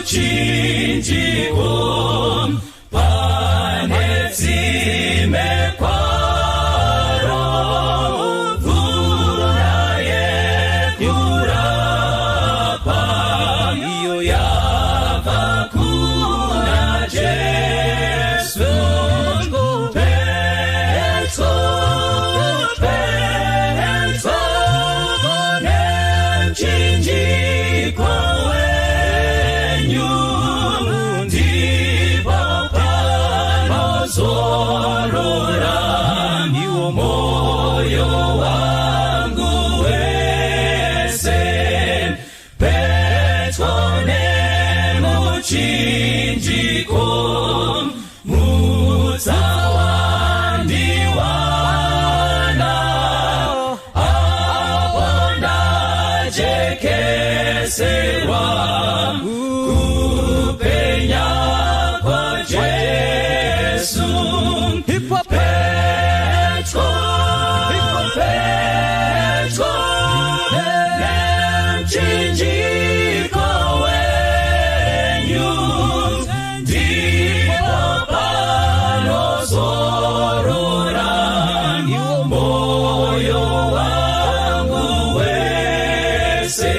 nemuchinjiko pane tsime kwaro mvura yekurapa iyo yabva kuna Jesu. Petro, Petro, nemchinjiko wenyu ndipo panozorora iwo moyo wangu wese. Petro nemuchinjiko mutsawandiwana apo ndajekeserwa kupenya kwa Jesu. Petro, Petro, nemchinjiko wenyu ndipo panozorora moyo wangu wese.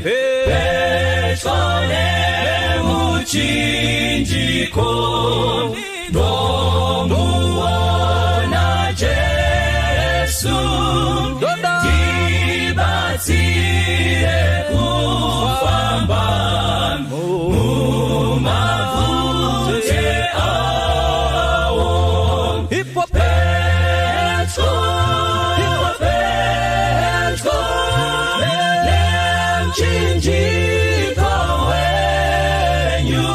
Petro nemuchinjiko ndomuona Jesu, ndibatsire kufamba mumavute awo. Petro, Petro, nemchinjiko wenyu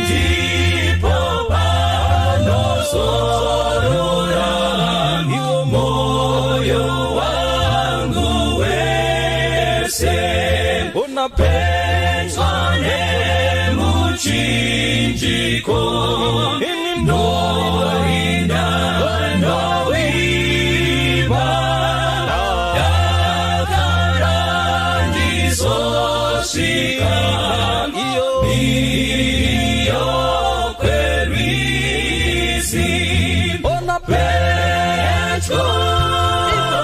ndipo panozorora moyo wangu wese. Petro nemuchinjiko ndorinda ndoimba dakara ndizosvika iyo kwerwizi. Petro,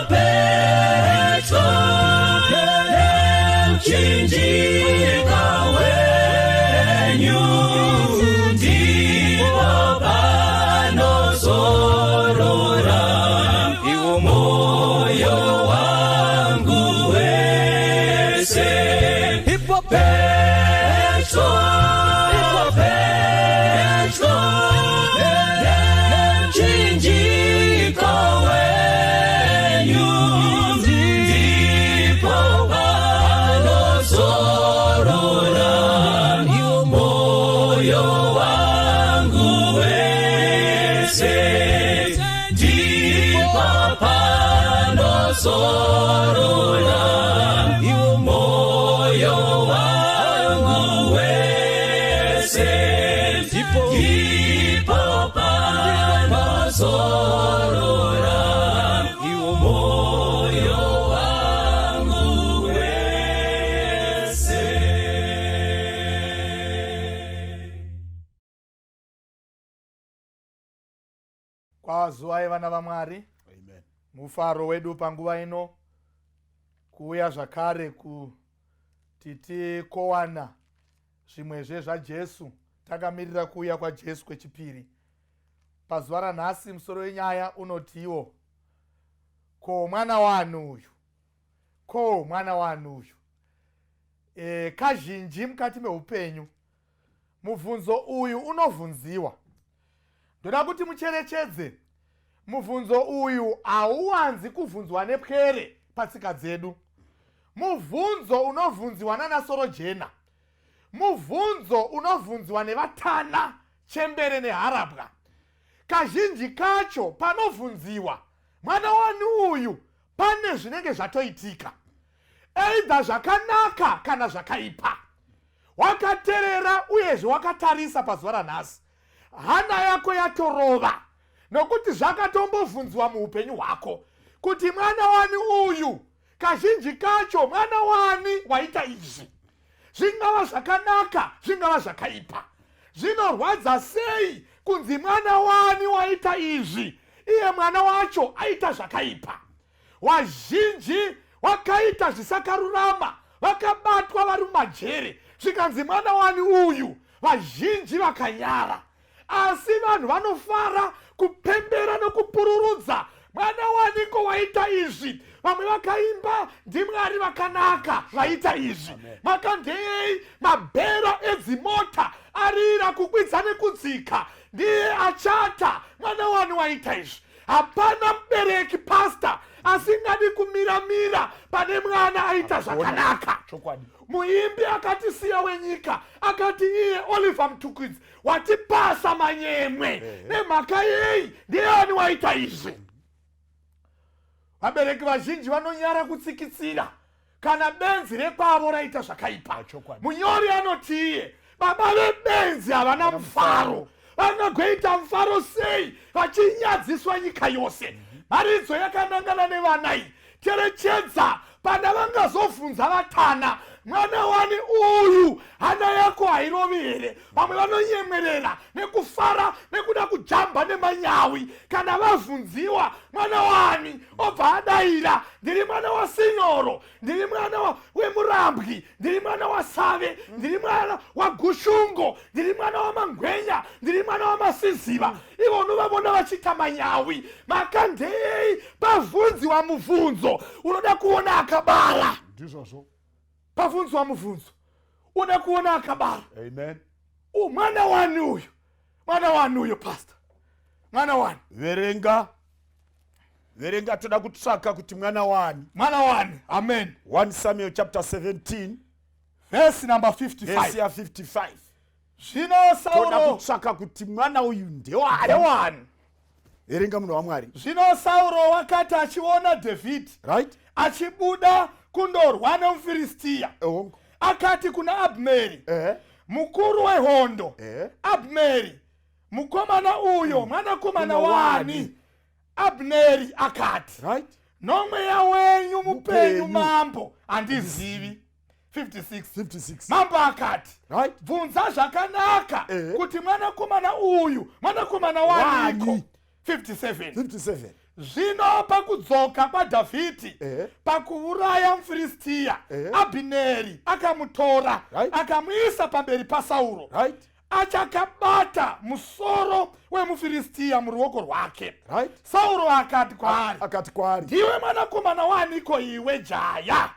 Petro, nemchinjiko wenyu ndipo panozorora iwo moyo wangu wese. Petro, Petro, nemchinjiko wenyu ndipo panozorora moyo wangu wese. Ndipo panozorora moyo wangu wese. Ndipo panozorora moyo wangu wese. Kwazuvai vana vaMwari. Amen. Mufaro wedu panguva ino kuuya zvakare kuti tikowana zvimwezve zvaJesu takamirira kuuya kwaJesu kwechipiri. Pazuva ranhasi musoro wenyaya unotiwo, ko mwana wani uyu? Ko mwana wani uyu? Kazhinji mukati meupenyu mubvunzo uyu unovhunziwa. Ndoda kuti mucherechedze, mubvunzo uyu hauwanzi kuvhunzwa nepwere patsika dzedu. Mubvunzo unovhunziwa nanasorojena, mubvunzo unovhunziwa nevatana chembere neharabwa. Kazhinji kacho panovhunziwa mwana wani uyu pane zvinenge zvatoitika, either zvakanaka kana zvakaipa. Wakaterera uyezve wakatarisa pazuva ranhasi, hana yako yatorova nokuti zvakatombovhunziwa muupenyu hwako kuti mwana wani uyu. Kazhinji kacho mwana wani waita izvi. Zvingava zvakanaka, zvingava zvakaipa. Zvinorwadza sei kunzi mwana wani waita izvi, iye mwana wacho aita zvakaipa. Wazhinji wakaita zvisakarurama vakabatwa vari mumajere, zvikanzi mwana wani uyu, vazhinji vakanyara. Asi vanhu vanofara kupembera nokupururudza, mwana waniko waita izvi. Vamwe vakaimba, ndiMwari vakanaka vaita izvi. Makandeyei mabhera edzimota arira kukwidza nekudzika, ndiye achata, mwana wani waita izvi. Hapana mubereki pasta asingadi kumiramira pane mwana aita zvakanaka. Muimbi akatisiya wenyika akati iye Oliver Mtukudzi watipasa manyemwe nemhaka yei, ndiani waita izvi? Vabereki vazhinji vanonyara kutsikitsira kana benzi rekwavo raita zvakaipa. Munyori anoti iye baba vebenzi havana mufaro, vangagoita mufaro sei vachinyadziswa nyika yose? Mharidzo yakanangana nevana iyi. Cherechedza pana vangazovhunza vatana, mwana wani uyu, hana yako hairovi here? Vamwe vanonyemwerera nekufara nekuda kujamba nemanyawi kana vavhunziwa mwana wani, obva adaira, ndiri mwana waSinyoro, ndiri mwana wemurambwi, ndiri mwana waSave, ndiri mwana waGushungo, ndiri mwana waMangwenya, ndiri mwana waMasiziva. Ivo unovavona vachiita manyawi. Makandei pavhunziwa muvhunzo unoda kuona akabara. Ndizvozvo. Pavhunziwa muvhunzo unoda kuona akabara. Amen. Mwana wani uyu? Mwana wani uyu, pastor? Mwana wani? Verenga. Verenga, toda kutsvaka kuti mwana wani. Mwana wani. Amen. 1 Samuel chapter 17 verse number 55. Verse ya 55. Zvino Toda Sauro kutsvaka kuti mwana uyu ndewani. Ndewani. Verenga munhu waMwari. Zvino Sauro wakati achiona Dhavhidhi right achibuda kundorwa nemuFiristia, akati kuna Abneri, mukuru wehondo, Abneri, mukomana uyo mwanakomana wani? Abneri akati, right nomweya wenyu mupenyu mambo, handizivi. 56. 56. Mambo akati, right bvunza zvakanaka kuti mwanakomana uyu mwanakomana waniko. 57. 57. Zvino pakudzoka kwaDhavhidhi pakuuraya muFiristia, Abhineri akamutora, akamuisa pamberi paSauro, achakabata musoro wemuFiristia muruoko rwake. Sauro akati kwaari, akati kwaari, ndiwe mwanakomana waniko iwe jaya?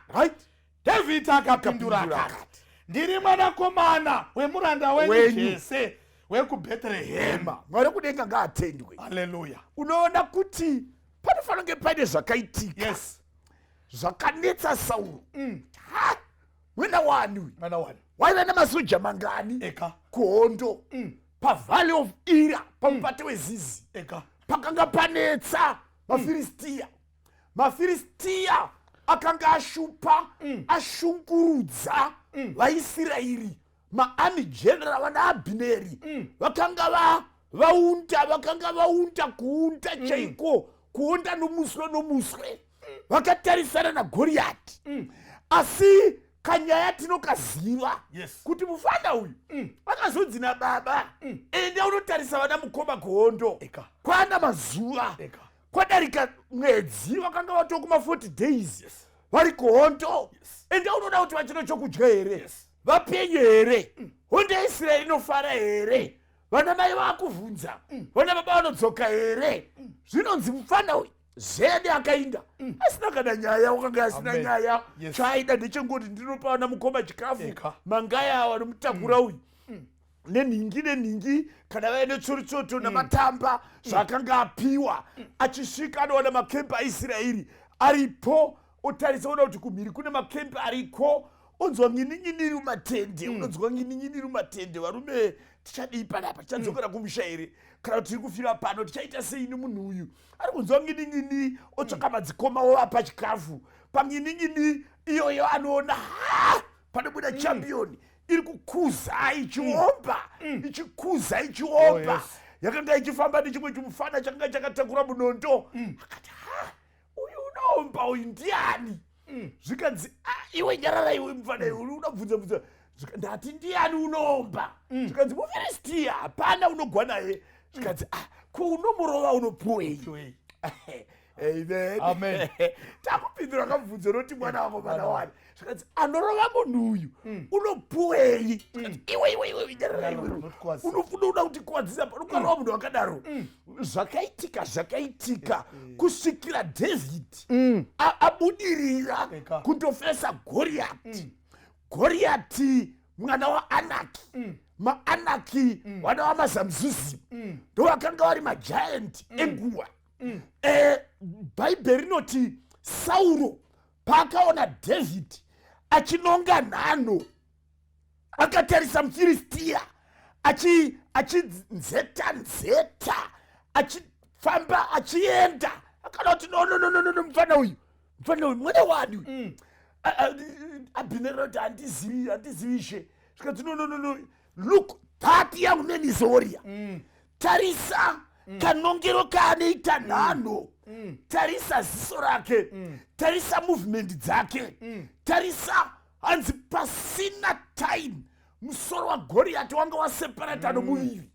Dhavhidhi akapindura akati, ndiri mwanakomana wemuranda wenyu Jese wekuBhetherehema. Mwari kudenga ngaatendwe. Haleluya. Unoona kuti panofanira kunge paine zvakaitika. Yes. Zvakanetsa Sauro. Ha! Mwana wani uyu? Mwana wani? Waiva nemasoja mangani? Eka. Kuhondo. PaValley of Ira, pamupate weZizi. Eka. Pakanga panetsa maFiristia. MaFiristia akanga ashupa, ashungurudza vaIsraeri. MaArmy General vana Abhineri vakanga vaunda, vakanga vaunda kuunda chaiko, kuunda nomuswe nomuswe, vakatarisana naGoriati. Asi kanyaya tinokaziva kuti mufana uyu akazonzi nababa, enda unotarisa vana mukoma kuhondo. Kwana mazuva, kwadarika mwedzi, vakanga vatokuma 40 days vari kuhondo. Enda unoda kuti vachino chokudya here, vapenyu here, hondo yaIsraeri inofara here, vana mai vakuvhunza, vana baba vanodzoka here. Zvinonzi mufana uyu zvede akainda asina kana nyaya, wakanga asina nyaya. Chaaida ndechengoti ndinopa vana mukoma chikafu, mangaya awa nomutakura uyu nenhingi nenhingi, kana vaine tsorotsoto namatamba zvaakanga apiwa. Achisvika anowana makembi aIsraeri aripo, otarisa ona kuti kumhiri kune makembi ariko, onzwa ngininginiri mumatende, unonzwa ngininginiri mumatende. Varume, tichadii panapa? Tichadzokera kumusha here, kana kuti tiri kufira pano? Tichaita sei nemunhu uyu ari kunzwa nginingini? Otsvaka madzikoma, ovapa chikafu. Panginingini iyoyo anoona ha panobuda champion iri kukuza ichiomba, ichikuza ichiomba. Yakanga ichifamba nechimwe chimufana chakanga chakatakura munondo. Akati, ha, uyu unoomba uyu ndiani? Zvikanzi, iwe nyarara iwe mufana iwe, unobvunza bvunza. Ndati ndiani unoomba? Zvikanzi muFiristiya, hapana unogwa naye. Zvikanzi ah, ko unomurova unopuwei? Amen. Amen. Takupindura kamubvunzo unoti mwana wako mwana wani. Zvikanzi anorova munhu uyu unopuwei? Zvikanzi iwe iwe iwe nyarara iwe. Unotikuvadzisa. Unoda kutikuwadzisa pano ukarova munhu wakadaro. Zvakaitika zvakaitika kusvikira David abudirira kundofesa Goriati. Goriati mwana waAnaki. MaAnaki vana vaMazamzuzi ndovakanga vari magiant enguva. Bhaibheri rinoti Sauro paakaona David achinonga nhanho akatarisa muFiristiya achinzeta nzeta achifamba achienda, akaona kuti no, no, no, no, no, mufana uyu, mufana uyu mwana wani uyu? Abhineri kuti handizivi, handizivi ishe. Zvikati no, no, no, no, look, that young man is a warrior. Tarisa kanongero kaanoita nhanho, tarisa ziso rake, tarisa movement dzake, tarisa. Hanzi pasina time musoro waGoriati wanga waseparata nomuviri.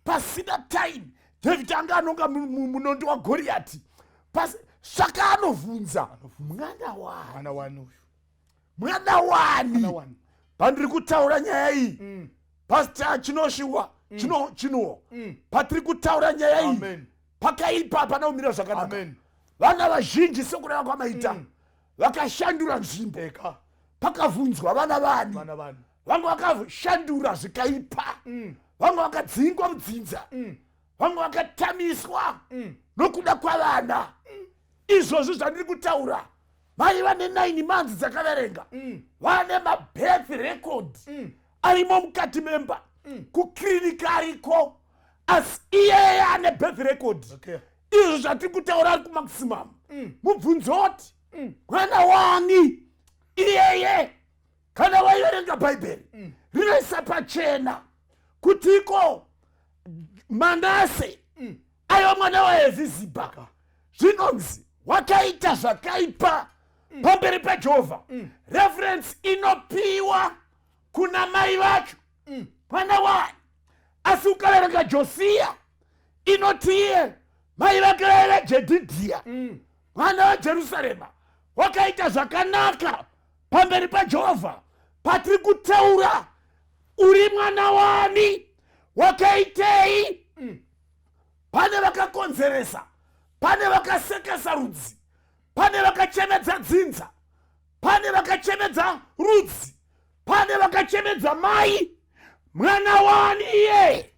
Pasina time David anga anonga munondo waGoriati. Saka anovhunza mwana wani? Mwana wani uyu? Mwana wani? Mwana wani? Pandiri kutaura nyaya iyi, Pastor Chinoshiwa, chino chino patiri kutaura nyaya iyi, Amen. pakaipa, hapana kumira zvakanaka. Amen. Vana vazhinji, sekureva kwamaita, vakashandura nzvimbo. Pakavhunzwa vana vani? Vana vani? Vamwe vakashandura zvikaipa, vamwe vakadzingwa mudzinza, vamwe vakatamiswa nokuda kwavana. Izvozvi zvandiri kutaura, mai vane 9 months dzakaverenga, vane mabirth record arimo mukati memba, kukirinika ariko, asi iyeye ane birth record. Izvo zvatiri kutaura ari kumaximum. Mubvunzoti mwana wani iyeye? Kana waiverenga Bhaibheri, rinoisa pachena kuti iko Manase aiva mwana waHezizibha, zvinonzi wakaita zvakaipa pamberi paJehovha. Reference inopiwa kuna mai vacho, mwana wani? Asi ukaverenga Josiya, inoti iye mai vake vaiva Jedhidhiya, mwana waJerusarema, wakaita zvakanaka pamberi paJehovha. Patiri kutaura, uri mwana wani? Wakaitei? Pane vakakonzeresa, pane vakasekesa rudzi, pane vakachemedza dzinza, pane vakachemedza rudzi, pane vakachemedza mai. Mwana wani iye?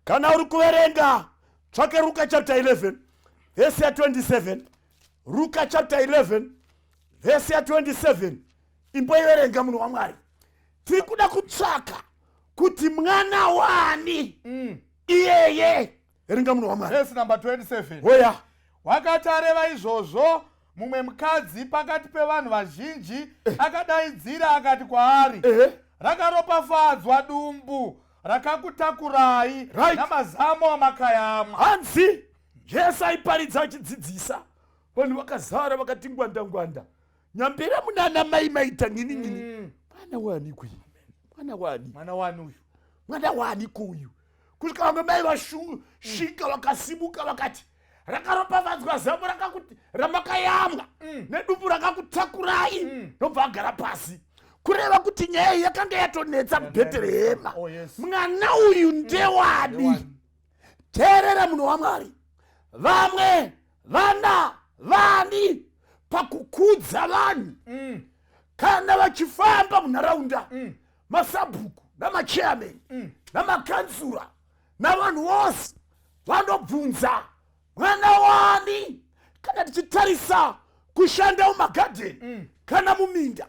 Kana uri kuverenga, tsvake Ruka chapter 11 vhesi ya27. Ruka chapter 11 vhesi ya27, imboiverenga, munhu waMwari. Tiri kuda kutsvaka kuti mwana wani iyeye. Verenga, munhu waMwari. Verse number 27. Oya. Wakati areva izvozvo, mumwe mukadzi pakati pevanhu vazhinji akadaidzira akati kwaari, "Rakaropafadzwa dumbu rakakutakurai namazamo amakayamwa." Hanzi Jesu aiparidza achidzidzisa, vanhu vakazara vakati ngwanda ngwanda. Nyambira munana mai maita ngini ngini, mwana wani kuyi? Mwana wani? Mwana wani uyu? Mwana wani kuyu? Kusvika vamwe mai vasvika vakasimuka vakati, "Rakaropafadzwa zamo rakakuti ramakayamwa nedumbu rakakutakurai." Ndobva agara pasi, kureva kuti nyaya iyi yakanga yatonetsa muBheterehema. Oh, yes. Mwana uyu ndewani? Ndewani? Teerera, munhu waMwari, vamwe vana vani pakukudza vanhu kana vachifamba munharaunda, masabhuku namachairman namakansura navanhu vose vanobvunza mwana wani. Kana tichitarisa kushanda mumagadheni kana muminda,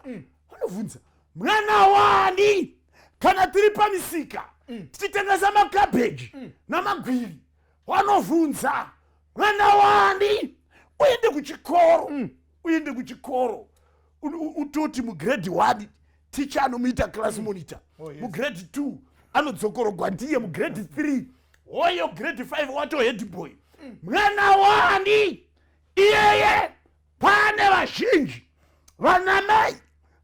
vanobvunza mwana wani. Kana tiri pamisika tichitengesa makabheji namagwiri, vanovhunza mwana wani. Uende kuchikoro, uende kuchikoro, utoti mugrade 1 ticha anomuita class monitor. Oh, yes. Mugrade 2 anodzokorogwa ndiye, mugrade 3 hoyo, grade 5 wato head boy. Mwana wani iyeye? Pane vazhinji vana mai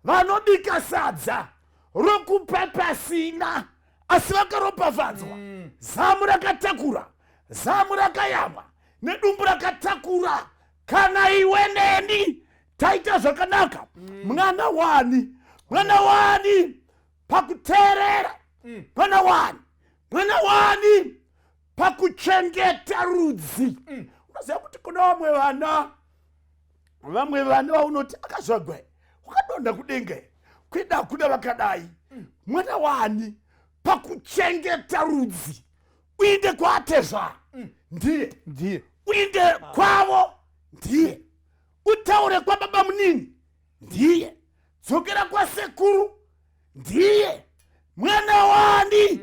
vanobika sadza. Rokupa pasina, asi vakaropafadzwa. Zamu rakatakura, zamu rakayamwa, nedumbu rakatakura. Kana iwe neni taita zvakanaka, mwana wani, mwana wani pakuteerera, mwana wani, mwana wani pakuchengeta rudzi. Unoziva kuti kuna vamwe vana, vamwe vana vaunoti akazvagwa wakadonha kudenga, kweda hakuna vakadai. Mwana wani pakuchengeta rudzi? Uinde kwaatezvara, ndiye. Ndiye. Uinde kwavo, ndiye. Utaure kwababa munini, ndiye. Dzokera kwasekuru, ndiye. Mwana wani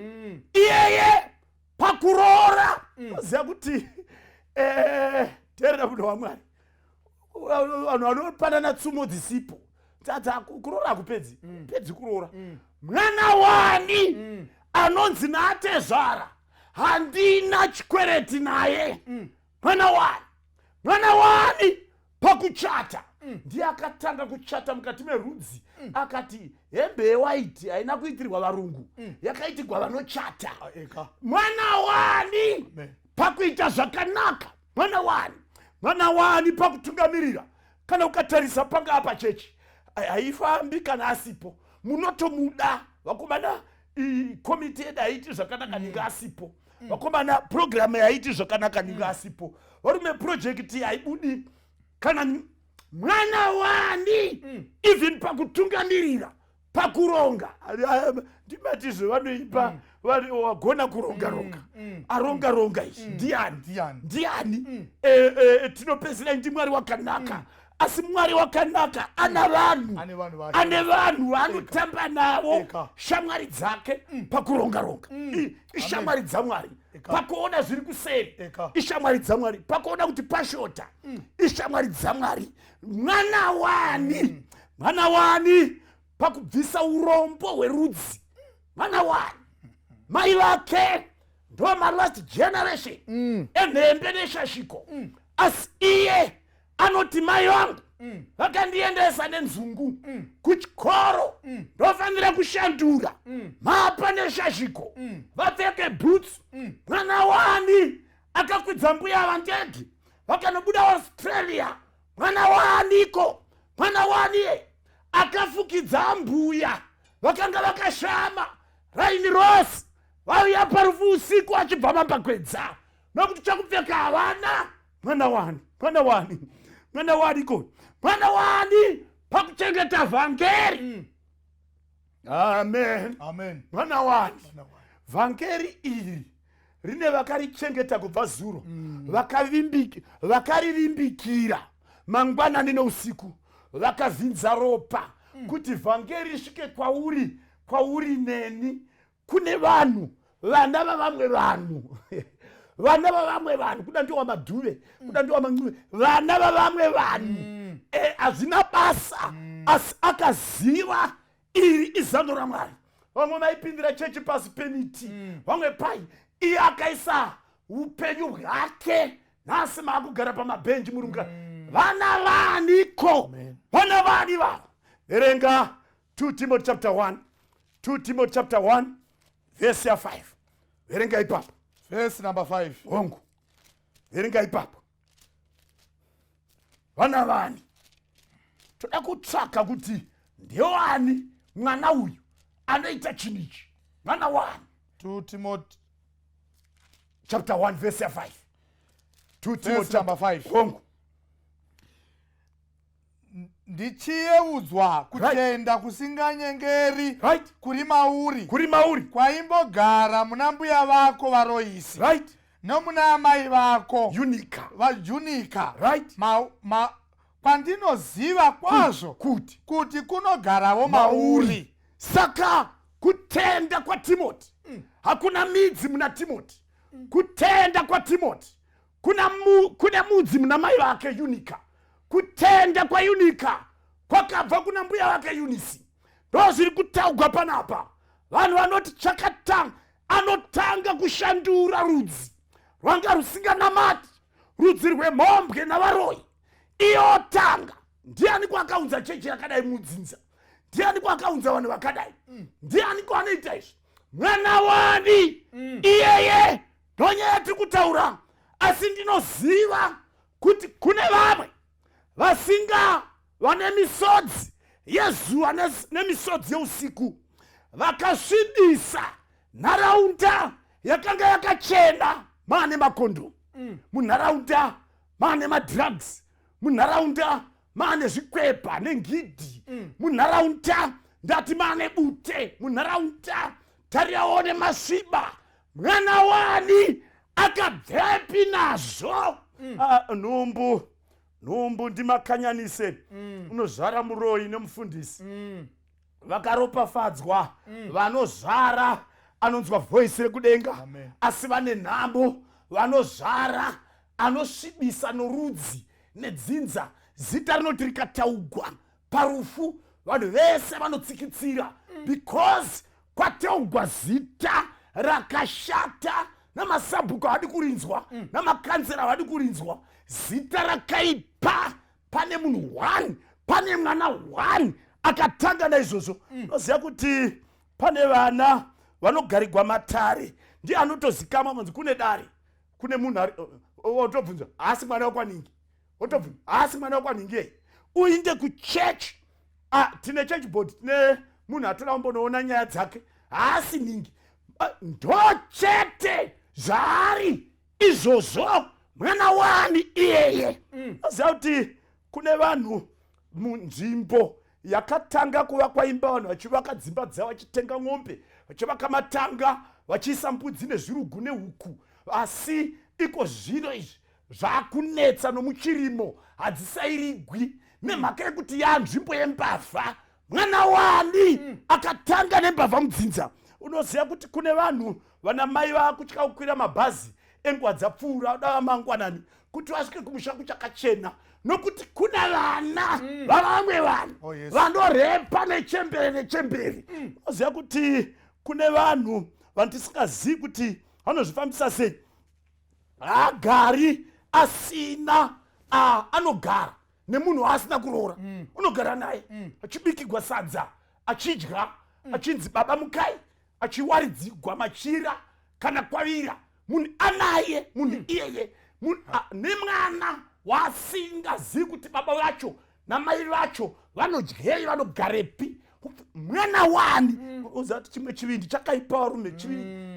iyeye pakuroora? Unoziva kuti teerera, munhu waMwari, vanhu vanopanana tsumo dzisipo. Dzadza kuroora hakupedzi pedzi kuroora. Mwana wani anonzi naatezvara, handina chikwereti naye? Mwana wani, mwana wani pakuchata? Ndiye akatanga kuchata mukati merudzi. Akati hembe yewhite haina kuitirwa varungu, yakaitirwa vanochata. Eka. Mwana wani Amen. pakuita zvakanaka? Mwana wani, mwana wani pakutungamirira? Kana ukatarisa panga apa, chechi haifambi kana asipo. Munotomuda, vakomana, komiti yedu haiti zvakanaka ninge asipo. Vakomana, purogiramu haiti zvakanaka ninge asipo. Varume, project haibudi kana mwana wani. Even pakutungamirira, pakuronga, ndimati zvevanoimba, wagona kuronga ronga, aronga ronga izvi ndiani? Ndiani? Ndiani? Tinopedzisira ndi Mwari wakanaka, asi Mwari wakanaka ana vanhu. Ane vanhu vake. Ane vanhu vaanotamba navo. Eka. Shamwari dzake pakuronga ronga, ishamwari dzaMwari. Eka. Pakuona zviri kuseri, Eka. ishamwari dzaMwari. Pakuona kuti pashota, ishamwari dzaMwari. Mwana wani, mwana wani pakubvisa urombo hwerudzi? Mwana wani? Mai vake ndo malast generation enhembe neshashiko, asi iye anoti, mai vangu vakandiendesa nenzungu kuchikoro, ndofanira kushandura mapa neshashiko, vapfeke boots. Mwana wani akakwidza mbuya vandege vakanobuda Australia? Mwana waaniko? Mwana waniye akafukidza mbuya vakanga vakashama raini rose, vauya parufu usiku achibva mambakwedza nokuti chakupfeka havana? Mwana wani, mwana wani, mwana waniko, mwana wani pakuchengeta vhangeri? Amen. Amen. Mwana wani? Mwana wani. Vhangeri iri rine vakarichengeta kubva zuro, vakaririmbikira mangwanani neusiku, vakavhinza ropa kuti vhangeri risvike kwauri, kwauri neni. Kune vanhu, vana vavamwe vanhu, vana vavamwe vanhu, kuda ndiwa Madhuve, kuda ndiwa Mancuve, vana vavamwe vanhu. Hazvina basa, asi akaziva iri izano raMwari. Vamwe vaipindira chechi pasi pemiti, vamwe pai. Iye akaisa upenyu hwake. Nhasi maakugara pamabhenji muri muka. Vana vaniko? Vana vani vavo? Verenga 2 Timothy chapter 1, 2 Timothy chapter 1 verse ya5. Verenga ipapo. Verse number 5. Hongu, verenga ipapo. Vana vani? Toda kutsvaka kuti ndewani mwana uyu anoita chinhu ichi. Mwana wani? 2 Timothy Chapter 1 verse ya5, 2 Verse Timothy. number 5. Hongu. Ndichiyeudzwa kutenda kusinganyengeri kuri mauri, Kuri mauri, kwaimbogara muna mbuya vako vaRoisi nomuna amai vako Yunika. vaJunika, kwandinoziva kwazvo kuti kuti kunogarawo mauri. Saka kutenda kwaTimoti hakuna midzi muna Timoti. Kutenda kwaTimoti kuna mudzi muna mai vake Yunika. Kutenda kwaYunika kwakabva kuna mbuya vake Yunisi. Ndo zviri kutaugwa panapa. Vanhu vanoti chakatanga, anotanga kushandura rudzi rwanga rusinganamati, rudzi rwemhombwe navaroyi. Iyotanga ndiani? Kwakaunza chechi yakadai mudzinza. Ndianiko akaunza vanhu vakadai? Ndianiko anoita izvi? Mwana wani iyeye? Ndonyaya yatiri kutaura, asi ndinoziva kuti kune vamwe vasinga vane misodzi yezuva nemisodzi yeusiku, vakasvibisa nharaunda yakanga yakachena maane makondomu, munharaunda maane madrugs, munharaunda maane zvikwepa nengidhi, munharaunda ndati maane bute, munharaunda tariaone masviba. Mwana wani akabvepi nazvo? Ah, nhumbu, nhumbu ndimakanyanise. Unozvara muroyi nemufundisi. Vakaropafadzwa vanozvara anonzwa voice rekudenga. Amen. Asi vane nhamo vanozvara anosvibisa norudzi nedzinza. Zita rinoti rikataugwa parufu, vanhu vese vanotsikitsira, because kwataugwa zita rakashata. Namasabhuku havadi kurinzwa, namakanzera havadi kurinzwa zita rakaipa. Pane munhu one, pane mwana one akatanga naizvozvo. Unoziva kuti pane vana vanogarigwa matare, ndiye anotozikamwa kunzi kune dare, kune munhu ari otobvunzwa, haasi mwana wekwaningi? Otobvunzwa, haasi mwana wekwaningi ei? Uinde kuchechi. Ah, tine church board, tine munhu atoda kumbonoona nyaya dzake, haasi ningi. Ah, ndo chete zvaari izvozvo. Mwana wani iyeye? Oziva kuti kune vanhu munzvimbo yakatanga kuvakwa imba, vanhu vachivaka dzimba dzavo, vachitenga ng'ombe, vachivaka matanga, vachiisa mbudzi nezvirugu nehuku, asi iko zvino izvi zvakunetsa nomuchirimo, hadzisairigwi nemhaka yekuti yanzvimbo yembavha. Mwana wani akatanga nembavha mudzinza? Unoziva kuti kune vanhu, vana mai vaakutya kukwira mabhazi enguva dzapfuura dava mangwanani kuti vasvike kumusha kuchakachena, nokuti kuna vana vavamwe vanhu Oh, yes. vanorepa nechembere nechembere. Unoziva kuti kune vanhu vandisingazivi kuti vanozvifambisa sei, haagari asina anogara nemunhu waasina kuroora, unogara naye achibikigwa sadza, achidya, achinzi baba mukai, achiwaridzigwa machira kana kwavira. Munhu anaye munhu iyeye, nemwana waasingazivi kuti baba vacho namai vacho vanodyei, vanogarepi. Mwana wani? Unoziva kuti chimwe chivindi chakaipa, varume,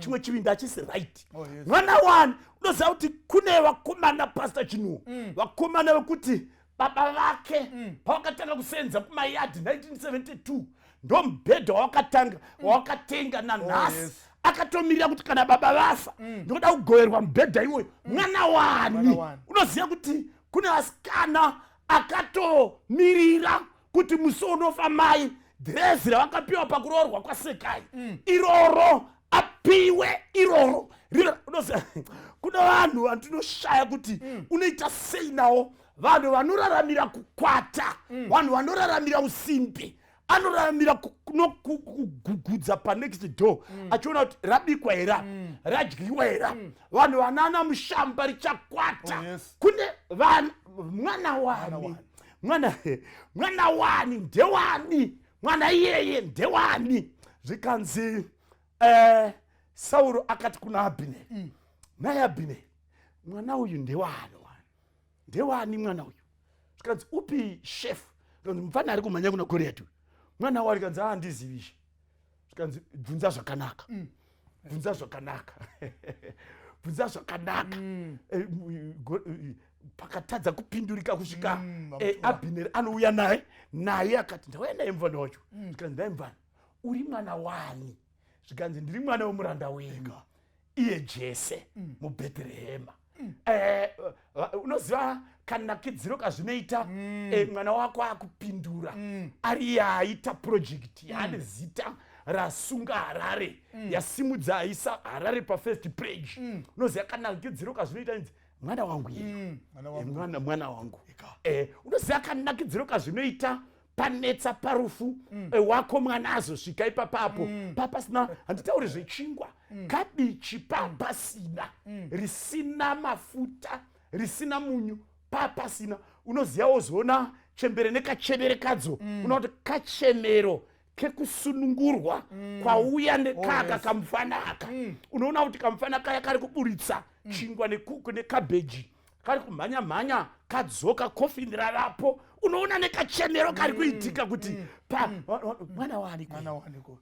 chimwe chivindi hachisi right. Oh, yes. Mwana wani? Unoziva kuti kune vakomana, Pastor Chinuo, vakomana vekuti baba vake pavakatanga kusenza kumayadhi 1972, ndo mubhedha wawakatanga wawakatenga nanhasi. Akatomirira kuti kana baba vafa, ndinoda kugoverwa mubhedha iwoyo. Mwana wani? Mwana wani? Unoziva kuti kune vasikana akatomirira kuti musi unofa mai, dhirezi ravakapiwa pakuroorwa kwasekai iroro apiwe iroro. Unoziva kuna vanhu vandinoshaya kuti unoita sei nawo, vanhu vanoraramira kukwata, vanhu vanoraramira usimbi, anoraramira kugugudza panext door achiona kuti rabikwa here apa, radyiwa here apa. Vanhu vanana mushamba richakwata. Oh, yes. Kune vana, mwana wani? Wani. Mwana wani? Ndewani mwana iyeye? Ndewani? Zvikanzi Sauro akati kuna Abhineri, "Nai Abhineri, mwana uyu ndewani? Ndewani mwana uyu?" Zvikanzi, "Upi, chef?" Zvikanzi, "Mufana ari kumhanya kuna Goriati uyu, mwana wari?" Kanzi, "Handizivishe." Zvikanzi, "Bvunza zvakanaka, bvunza zvakanaka, bvunza zvakanaka." Pakatadza kupindurika kusvika Vamutora. Abhineri anouya naye akati, "Ndauya naye mufana wacho." Zvikanzi, "Ndai mufana, uri mwana wani?" Zvikanzi, "Ndiri mwana wemuranda wenyu iye Jese muBheterehema." Unoziva kanakidziro kazvinoita mwana wako akupindura ari iye aita project yaane zita rasunga Harare, yasimudza, aisa Harare pafirst page? Unoziva kanakidziro kazvinoita inzi mwana wangu iye? Mwana wangu. Mwana wangu. Eka. Unoziva kanakidziro kazvinoita panetsa parufu, wako mwana azosvika ipapapo papasina, handitauri zvechingwa, kabichi papasina, risina mafuta, risina munyu, papasina. Unoziva wozoona Chembere nekachembere kadzo, unoona kuti kachemero kekusunungurwa kwauya nekaka kamufana aka. Unoona kuti kamufana kaya kari kuburitsa chingwa nekuku nekabheji, kari kumhanya mhanya, kadzoka, kofini ravapo. Unoona nekachemero kari kuitika kuti pa mwana waaniko? Mwana waniko?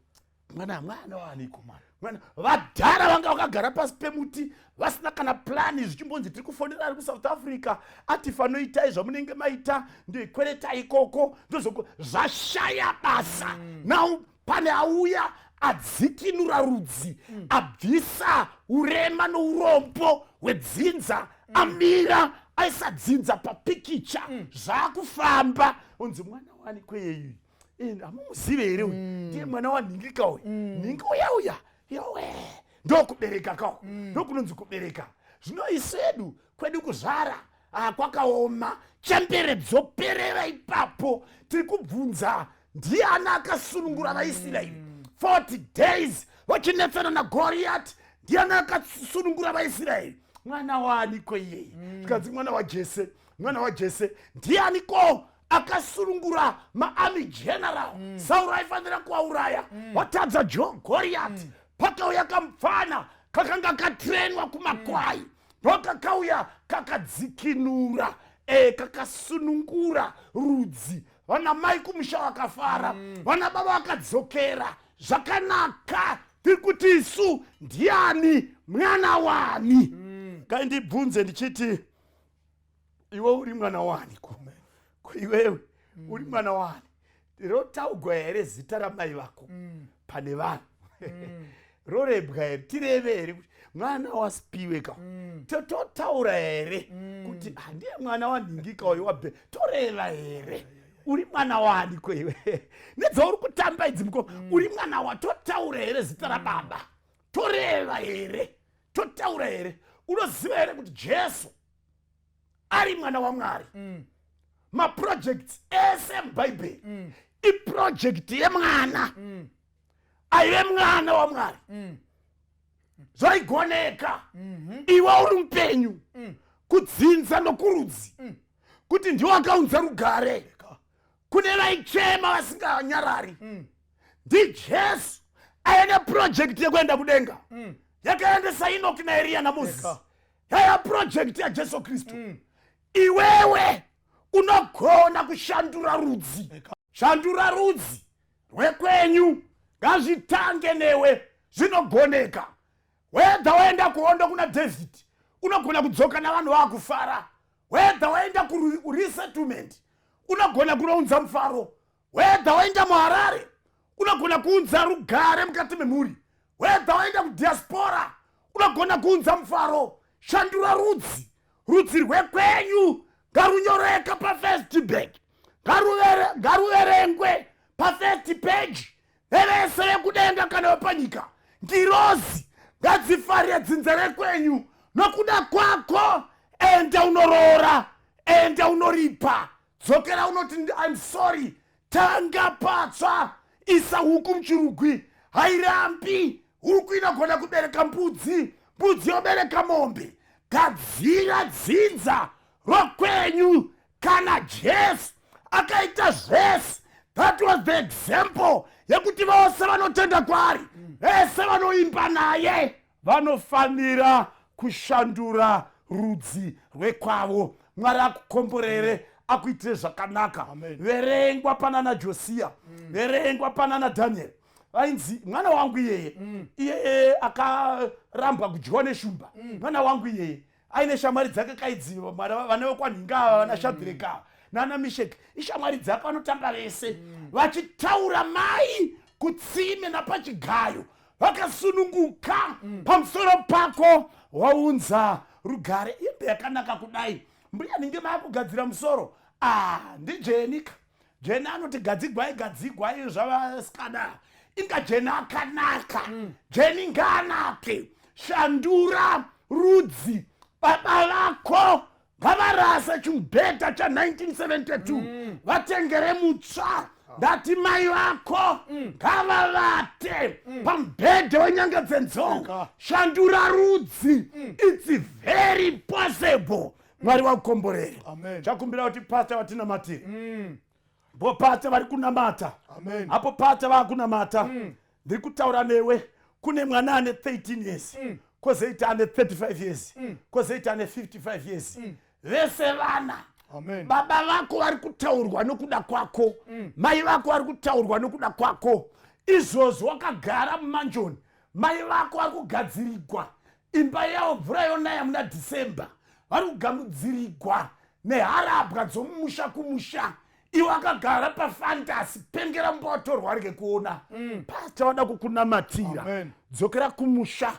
Mwana waaniko? Mwana vadhara vanga vakagara pasi pemuti vasina kana plani, zvichimbonzi tiri kufonera ari kuSouth Africa, ati fanoitai zvamunenge maita, ndikwereta ikoko, ndozoko zvashaya basa. Now pane auya adzikinura rudzi, abvisa urema nourombo hwedzinza, amira aisa dzinza papikicha, zvaakufamba. Unzi mwana wani kweyeyu? Hamumuzive here uyu? Ndiye mwana wanhingika uyu, nhingi uya uya. Yowe, ndokubereka kawo, ndokunonzi kubereka. Zvino isedu kwedu kuzvara, ah, kwakaoma, chembere dzoperera ipapo. Tiri kubvunza, ndiani akasunungura vaIsraeri 40 days vachinetsana naGoriyati? Ndiani akasunungura vaIsraeri? Mwana waaniko iyeye? Zvikanzi mwana waJese, mwana waJese. Ndianiko akasunungura maarmy general? Sauro aifanira kuvauraya, watadza. Goriyati, pakauya kamufana kakanga katrenwa kumakwai, ndokakauya kakadzikinura, kakasunungura rudzi. Vana mai kumusha vakafara, vana baba vakadzokera zvakanaka. Tiri kuti isu ndiani, mwana wani? Kaindibvunze ndichiti, iwe uri mwana wani? Ko iwewe uri mwana wani? Rotaugwa here zita ramai vako pane vanhu? Rorebwa here? Tireve here kuti mwana wasipiwe ka? Totaura here kuti handiye mwana wanhingika uyo wabhe? Toreva here? Uri mwana wani kweiwe nedzauri kutamba idzi muko? Uri mwana wa? Totaura here zita rababa? Toreva here? Totaura here? Unoziva here kuti Jesu ari mwana waMwari? Maprojects ese mubhaibheri iproject yemwana aive mwana waMwari. Zvaigoneka iwe uri mupenyu kudzinza nokurudzi kuti ndiwo akaunza rugare kune vaichema vasinganyarari. NdiJesu aine project yekuenda kudenga yakaendesa Enoki naEriya naMozisi. Yaya project yaJesu Kristu. Iwewe unogona kushandura rudzi. Shandura rudzi rwekwenyu, ngazvitange newe, zvinogoneka. Whether waenda kuhondo kuna David, unogona kudzoka navanhu vaakufara. Whether waenda kuresettlement, unogona kunounza mufaro. Whether waenda muHarare, unogona kuunza rugare mukati memhuri. Whether waenda kudiaspora, unogona kuunza mufaro. Shandura rudzi, rudzi rwekwenyu ngarunyoreka pafirst bag, ngaruverengwe pafirst page nevese vekudenga kana vepanyika. Ngirozi ngadzifarire dzinza rekwenyu nokuda kwako. Enda unoroora, enda unoripa, dzokera unoti, "I'm sorry." Tanga patsva, isa huku muchirugwi, hairambi. Huku inogona kubereka mbudzi, mbudzi yobereka mombe. Gadzira dzinza rokwenyu. Kana Jesu akaita zvese, that was the example yekuti vose vanotenda kwaari, vese vanoimba naye, vanofanira kushandura rudzi rwekwavo. Mwari akukomborere, akuitire zvakanaka. Verengwa panana Josiya, verengwa panana Dhanieri. Vainzi mwana wangu iyeye, iyeye akarambwa kudyiwa neshumba. Mwana wangu iyeye aine shamwari dzake kaidziva, vana vekwanhinga ava, vana Shadhireka ava nana Misheki, ishamwari dzake, vanotamba vese vachitaura mai kutsime napachigayo vakasununguka. Pamusoro pako waunza rugare. Imbe yakanaka kudai, mbuya ninge maakugadzira musoro. Ah, ndijenika Jeni anoti gadzigwai, gadzigwai zvavasikana. Inga Jeni akanaka, Jeni ngaanake. Shandura rudzi. Baba vako ngavarase chimubhedha cha1972, vatengere mutsva. Ndati mai vako ngavavate pamubhedhe wenyanga dzenzou. Shandura rudzi, it's very possible. Mwari vakukomborere. Amen. Chakumbira kuti pasta vatinamatire. Bo pasta vari kunamata. Amen. Apo pasta vakunamata, ndiri kutaura newe, kune mwana ane 13 years, kwozoita ane 35 years, kwozoita ane 55 years, vese vana. Amen. Baba vako vari kutaurwa nokuda kwako, mai vako vari kutaurwa nokuda kwako. Izvozvo wakagara mumanjoni, mai vako vari kugadzirigwa imba yavo, mvura yonaya muna Dhisemba, vari kugamudzirigwa neharabwa dzomumusha kumusha. Iwe akagara pafantasi, pengera mumba watorwa, arege kuona. Pasta vada kukunamatira. Amen. Dzokera kumusha,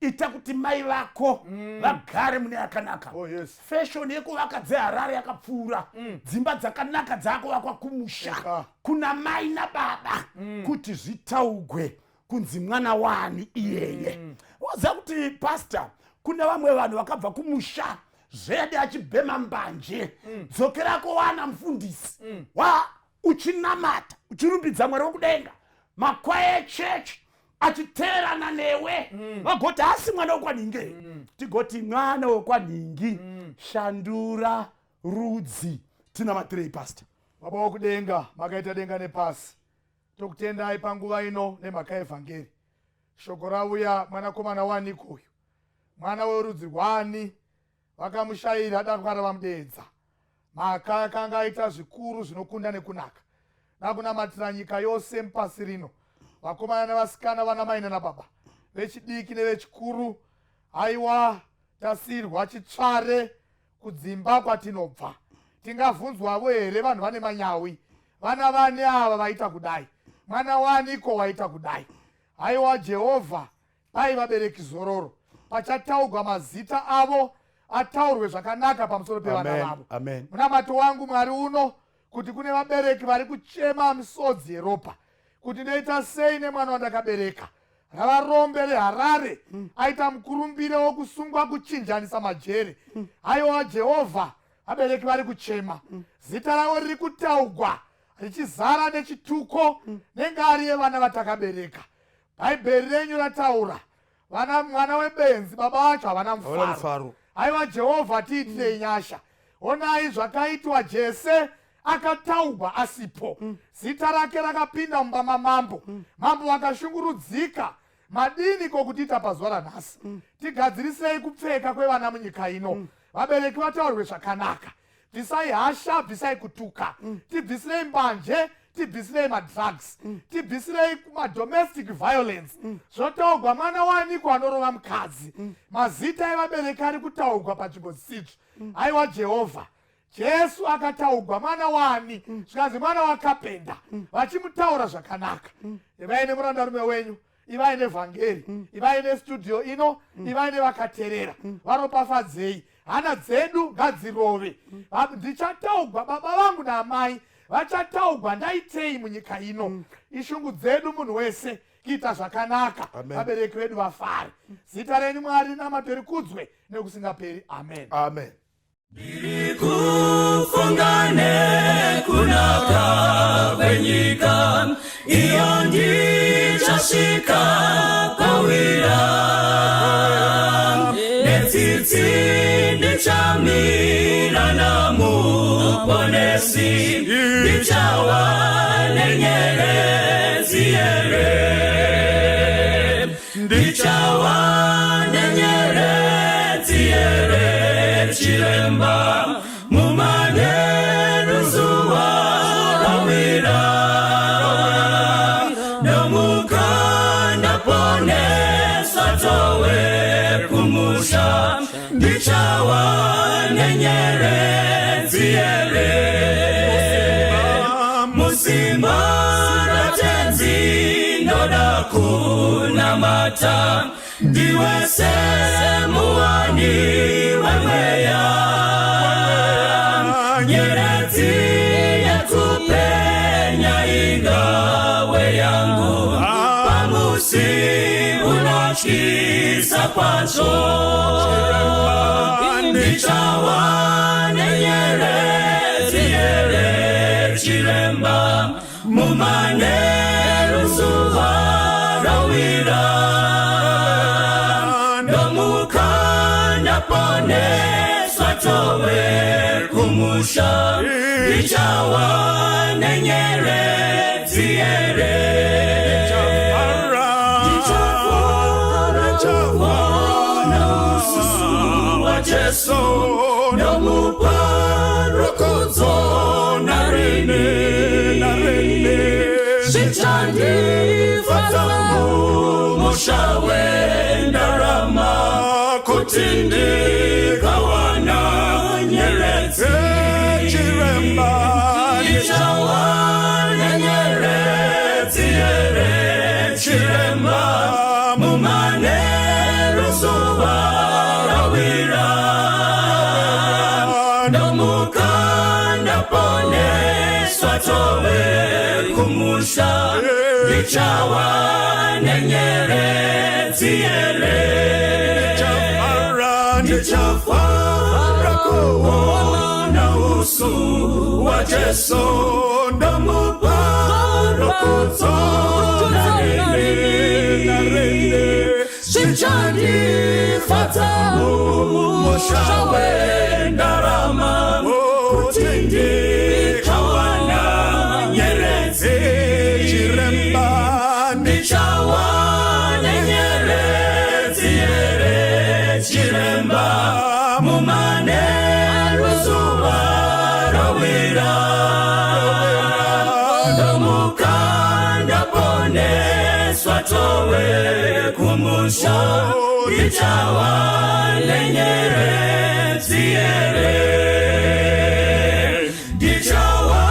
ita kuti mai vako vagare mune yakanaka. Oh, yes. Fashion yekuvaka dzeHarare yakapfuura. Dzimba dzakanaka dzakuvakwa kumusha, Eka. kuna mai nababa, kuti zvitaugwe kunzi mwana wani iyeye. Waziva kuti, pasta, kune vamwe vanhu vakabva kumusha zvede achibhema mbanje. Dzokerako wana mufundisi wa uchinamata, uchirumbidza Mwari wokudenga, makwaya echechi achiteerana newe, vagoti asi mwana wekwanhingi. Tigoti mwana wekwanhingi, shandura rudzi. Tinamatirei, pasta. Baba wokudenga, makaita denga nepasi, tokutendai panguva ino nemhaka yevhangeri. Shoko rauya, mwanakomana waniko uyu, mwana werudzi rwani? Vakamushayira dakwara, vamudeedza mhaka yakanga aita zvikuru zvinokunda nekunaka. Nakunamatira nyika yose mupasi rino, vakomana nevasikana, vana mai nanababa, vechidiki nevechikuru. Haiwa, tasiyirwa chitsvare kudzimba kwatinobva. Tingabvunzwavo here vanhu vane manyawi, vana vane ava vaita kudai, mwana waniko waita kudai? Haiwa Jehovha, pai vabereki zororo pachataurwa mazita avo, ataurwe zvakanaka pamusoro pevana Amen. vavo. Amen. Munamato wangu, Mwari uno, kuti kune vabereki vari kuchema misodzi yeropa kuti ndoita sei nemwana wandakabereka, rava rombe reHarare, aita mukurumbire wokusungwa, kuchinjanisa majere. Haiwa Jehovha, vabereki vari kuchema, zita ravo riri kutaugwa richizara nechituko nengari yevana vatakabereka. Bhaibheri renyu rataura vana, mwana webenzi baba vacho havana Havana mufaro. mufaro. Haiwa Jehovha, tiitirei nyasha. Onai zvakaitwa Jese, akataugwa asipo, zita rake rakapinda mumba mamambo, mambo vakashungurudzika. Madiniko kutiita pazuva ranhasi? Tigadzirisei kupfeka kwevana munyika ino, vabereki vataurwe zvakanaka. Bvisai hasha, bvisai kutuka, tibvisirei mbanje, tibvisirei madrugs, tibvisirei madomestic violence. Zvotaugwa mwana waniko anorova mukadzi, mazita evabereki ari kutaugwa panzvimbo dzisidzvo. Aiwa Jehovha, Jesu akataugwa mwana wani, zvikanzi mwana wakapenda, vachimutaura zvakanaka. Ivai nemurandarume wenyu, ivai nevhangeri, ivai nestudio ino, ivai nevakateerera, varopafadzei. Hana dzedu ngadzirove. Ndichataugwa, baba vangu naamai vachataugwa, ndaitei munyika ino? Ishungu dzedu munhu wese kuita zvakanaka, Amen. vabereki vedu vafare. Zita renyu, Mwari, namato rikudzwe nekusingaperi. Amen. Amen. Kufunga nekunaka kwenyika iyo, ndichasvika kwawira. Netsitsi ndichamira naMuponesi, ndichawa nenyeredzi here, ndichawa nenyeredzi here, chiremba, mumanheru zuva rawira. Nomuka ndaponeswa, dzowe kumusha, ndichawa nenyeredzi here, musimba raTenzi ndoda kunamata, ndiwe semuwani wemweya, nyeredzi yekupenya ingawe yangu pamusi unotyisa kwazvo. Ndichawa nenyeredzi here, chiremba, mumanheru zuva rawira. Ndomuka ndaponeswa. towe kumusha, ndichawa nenyeredzi here? Ndichafara kuona uso waJesu, ndomupa rukudzo narini. Zvichandifadza mumusha wendarama, kuti ndikawana nyeredzi. Chiremba. Ndichawana nyeredzi here, chiremba, mumanheru zuva rawira? Ndomuka ndaponeswa, tove kumusha, ndichawa nenyeredzi here? Ndichafara kuona uso waJesu, ndomupa rukudzo narini. Zvichandifadza mumusha wendarama, kuti ndikawana nyeredzi. Chiremba. Ndichawana nyeredzi here, chiremba, mumanheru zuva rawira? Ndomuka ndaponeswa, tove kumusha, ndichawa nenyeredzi here? Ndichawa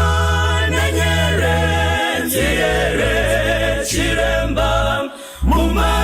nenyeredzi here, chiremba, mumanheru